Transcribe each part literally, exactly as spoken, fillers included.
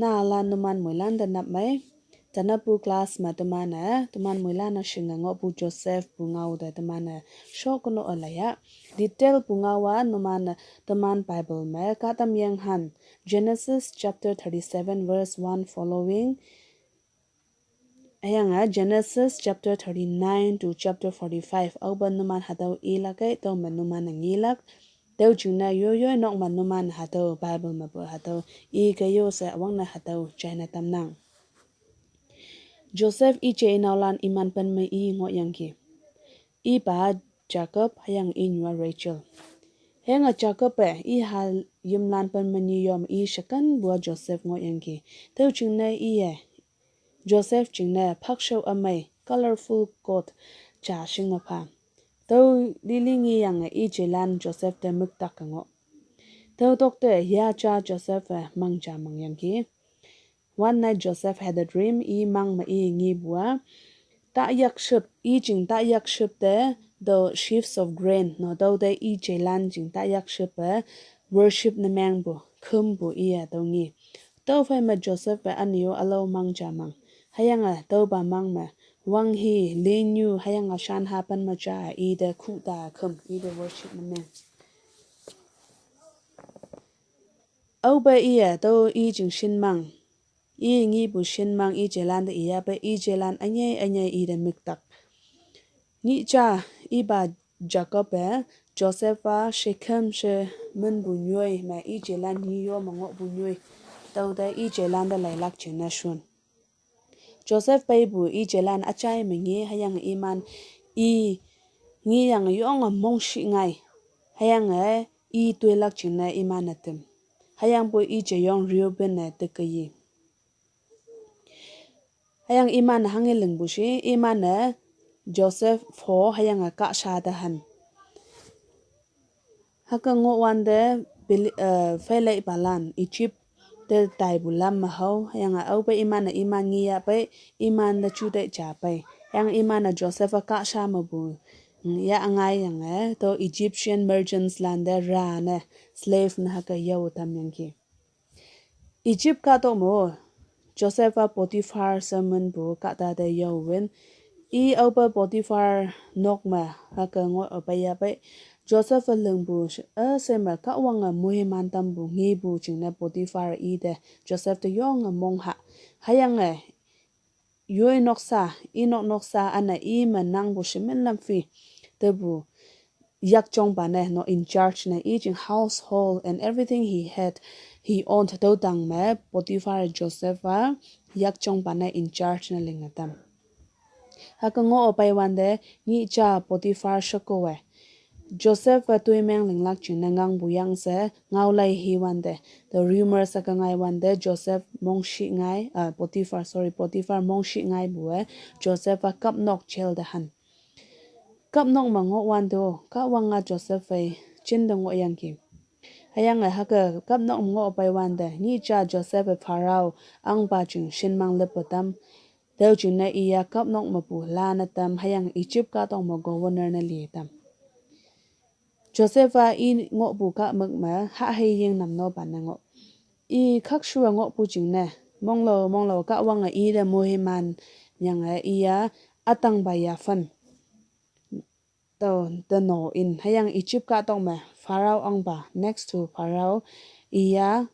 Nala numan moilan te nap mai. Tanapu class ma teman e, teman moilan a shinga ngoh pu Joseph pu ngao te teman e shokno alaya. Detail pu ngao a numan teman Bible me katam yang han. Genesis chapter thirty-seven verse one following. Ayang a Genesis chapter thirty-nine to chapter forty-five. Au ba numan hatau i lakai tau ma numan ngilak. Teu jingna yo yo nok ma numan hatau Bible ma bu hatau i kayo se awang na hatau China tamnang. Joseph i che inaulan iman pen me i ngo yang ki. I pa Jacob hayang i nyua Rachel. Hayang a Jacob e i ha yimlan pen me ni yom i shakan bua Joseph ngo yang ki. Teu jingna i e. Joseph jingne phakshau amai colorful coat cha shing apha. Tau lili ngi yang i jelan Joseph te muktak ka ngo. Tau tok te ya cha Joseph e mang cha mang yang ki. One night Joseph had a dream, i mang ma i ngi bua. Ta yak ship, i jing ta yak ship te the sheaves of grain, no tau te i jelan jing ta yak ship e worship na meng bu, khum bu i a tau ngi. Tau fai ma Joseph e anio alo mang cha mang. Hayang a tau ba mang ma. Wang hi, linyu, hayang a shan hapan ma cha, i de khu ta khum, i de worship na meng. Au ba i a tau i jing shin mang. I ngi bu shin mang i jelan de i a ba i jelan anyai anyai i de miktak. Ngi cha i ba Jacob e, Joseph a Shechem she men bu nyoi ma i jelan ngi yo ma ngo bu nyoi. Tau de i jelan de lai lak jing na shun. Joseph pai bu i jelan achai ma ngi hayang iman i ngi yang yong a mong shi ngai. Hayang e i tui lak jing na iman a tim. Hayang bu i je yong Reuben e te ke yi. Hayang iman a hangi ling bu shi, iman e Joseph pho hayang a ka sha da han. Haka ngo wan de bili, eh, fai lai balan Egypt te tai bu lam ma hau, hayang a au bai iman a iman ngi ya bai, iman da chu dai cha bai. Hayang iman a Joseph a ka sha ma bu. Mm, ya angai yang e, to Egyptian merchants lan de ra ne, slave na haka yau tam yang ki. Egypt ka tok mo, Joseph a Potiphar sermon bu ka ta de yau win. I au ba Potiphar nok ma, haka ngo a bai ya bai. Joseph a leng bu, a se ma ka wang a muhi man tam bu ngi bu jing na Potiphar i de. Joseph te yong a mong ha. Hayang e, yoi noksa, i nok noksa, ana i ma nang bu shimin lam fi. Te bu, yak chong ba ne, no in charge ne, i jing household and everything he had, he owned tau dang me, Potiphar Joseph a, yak chong ba ne in charge ne ling a tam. Haka ngo o pai wan de, ngi cha Potiphar shako we. Joseph a tui meng ling lak jing na ngang bu yang se, ngau lai hi wan de. The rumors a ka ngai wan de, Joseph mong shi ngai, ah, Potiphar, sorry, Potiphar mong shi ngai bu e, Joseph a kap nok jail de han. Kap nok ma ngo wan de o, ka wang a Joseph e, chin de ngo yang ki. Hayang e haka kap nok ma ngo pai wan de, ngi cha Joseph e Pharaoh, ang ba jing shin mang lep tam. Teu jing na i ya kap nok ma bu la na tam, hayang Egypt ka tong ma governor na li tam. Joseph a i ngo bu ka mak ma, ha hei ying nam no ban na ngo. I khak shu a ngo bu jing na, mong lo, mong lo ka wang a i de mo he man, yang a i ya, atang ba ya fan. Tau, the no in, hayang Egypt ka tong ma, Pharaoh ang ba, next to Pharaoh, i ya,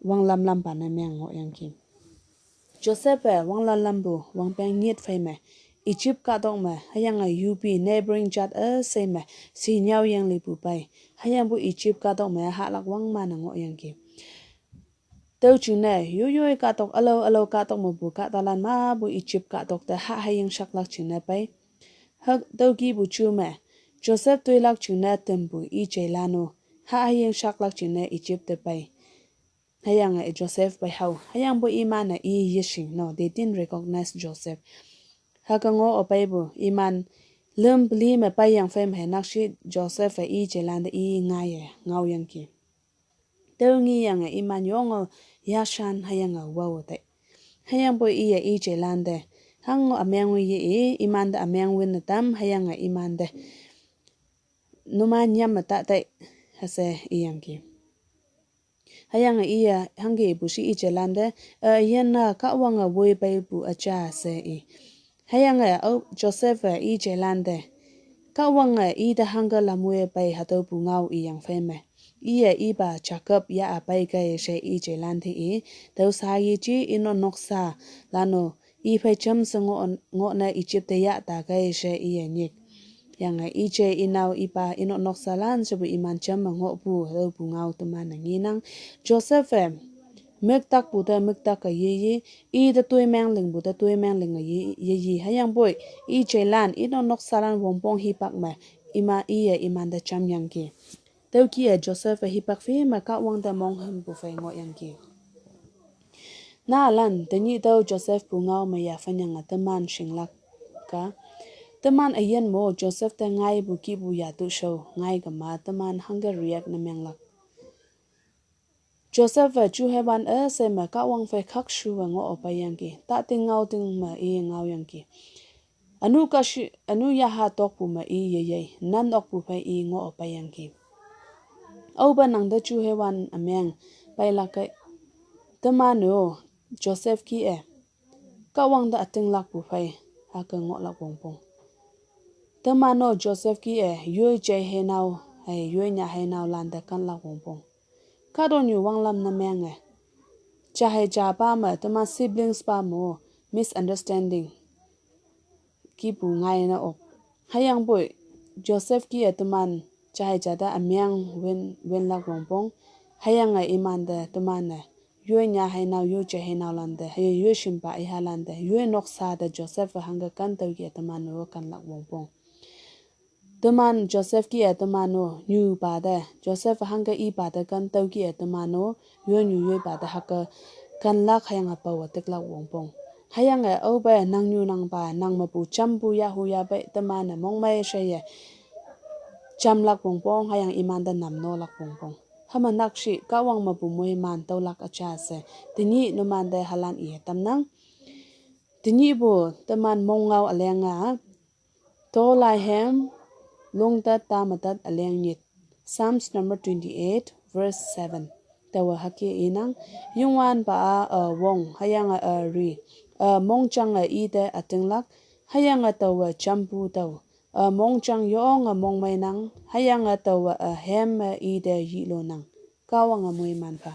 wang lam lam ba na meng ngo yang ki. Joseph e, wang la lam bu, wang peng nyet fai me. Egypt ka tong me, hayang a U P, neighboring jat e se me, si nyau yang li bu pai. Hayang bu Egypt ka tong me, ha lak wang ma na ngo yang ki. Teu jing ne, yu yu ka tok, alo, alo ka tok mo bu ka talan ma bu Egypt ka tok te ha hayang shak lak jing ne pai. Hak teu ki bu chu me, Joseph tui lak jing ne tem bu i jai lanu, ha hayang shak lak jing ne Egypt te pai. Hayang e Joseph bai hau. Hayang bu iman a i yishing no. They didn't recognize Joseph. Haka ngo o pai bu iman lem peli me pai yang fem he nak shi Joseph e i jelan de i ngai e ngau yang ki. Teu ngi yang e iman yong o yashan hayang a wau te. Hayang bu i e i jelan de. Hang ngo ameng wi ye i iman de ameng win na tam hayang e iman de. Numan nyam ma ta te hase i yang ki. Hüyange iye hangke ipu shi i jeilante, e, yinne Kahwange woi peipu üja she i. Hüyange, o, Joseph-e i jeilante, Kahwange ite hangke lamwe pei hatüopu ngao iyangphei me, iye ipa Jacob ya-a peikei she i jeilante i, tüo sha yeji i nok noksa lan-o, i phei jamshe ngoh, ngohne Egypt te yahtakei she iye nyik. Yange i jei i nao ipa i nok noksalan shepu iman jamme ngohpu, hatüopu ngao teman-e ngenang. Joseph-e müktakpu te müktak-e yeyi, i te toimeng lingpu te toimeng linge ye, yeyi. Hüyangpoi i jeilan, i nok noksalan wongpong hipak me, ima, iye imante jamyangki. Tüokih-e Joseph-e hipak phei me Kahwang te monghümpu phei ngohyangki. Naolan, tenyih tüo Joseph pu ngao me yaphenyange teman shinglak ka. Teman üyin mo Joseph te ngaipu kihpu yatu shao ngai kema teman hangke react ne menglak. Joseph-e juheiwan üshei me Kahwang phei khakshuwe ngoh-o peiyangki. Tating ngaoting me i ngaoyangki. Ünu kashi, ünu yaha tokpu me i yeyei, nan okpu phei i ngoh-o peiyangki. Aope nangte juheiwan ümeng peilak kei. Teman-o Joseph kih-e Kahwang te ütinglakpu phei hüke ngohlak wongpong. Teman-o Joseph kih-e yoi jei heinao, hei yoi nyah heinaolante kanlak wongpong. Kahtoknyu wanglam ne menge, ja hei japa me teman siblings pa mo misunderstanding kihpu ngaine ok. Hüyangpoi Joseph kih-e teman ja hei jate ümeng win, winlak wongpong. Hüyange imante teman-e yoi nyah heinao, yoi jei heinaolante, hei yoi shimpa ihalante, yoi noksa te Joseph-e hangke kan tüokih-e teman-o kanlak wongpong. Teman Joseph kih-e teman-o nyupa te, Joseph hangke ipa te kan tüokih-e teman-o yoi nyu yoipa te hüke kanlak hüyange paowe tiklak wongpong. Hüyange aope nangnyu nangpa nang mepu jampu yahu yapei teman-e mongmei sheye jamlak wongpong, hüyange imante namnolak wongpong. Hüme nakshih Kahwang mepu moiman tüolak üja she tenyih numante halan iye tamnang. Tenyihpu teman mong ngao üleng-a, tolai hem, lungtat ta metat üleng nyit. Psalms number twenty-eight, verse seven. Taowe hüke inang, Youngwanpa-a, e, wong, hüyange, e, ri, e, mongjang-e ite ütinglak, hüyange taowe jampu tao, e, mongjang yonge mongmeinang, hüyange taowe, e, hem-e ite yihlonang. Kahwange moiman pha.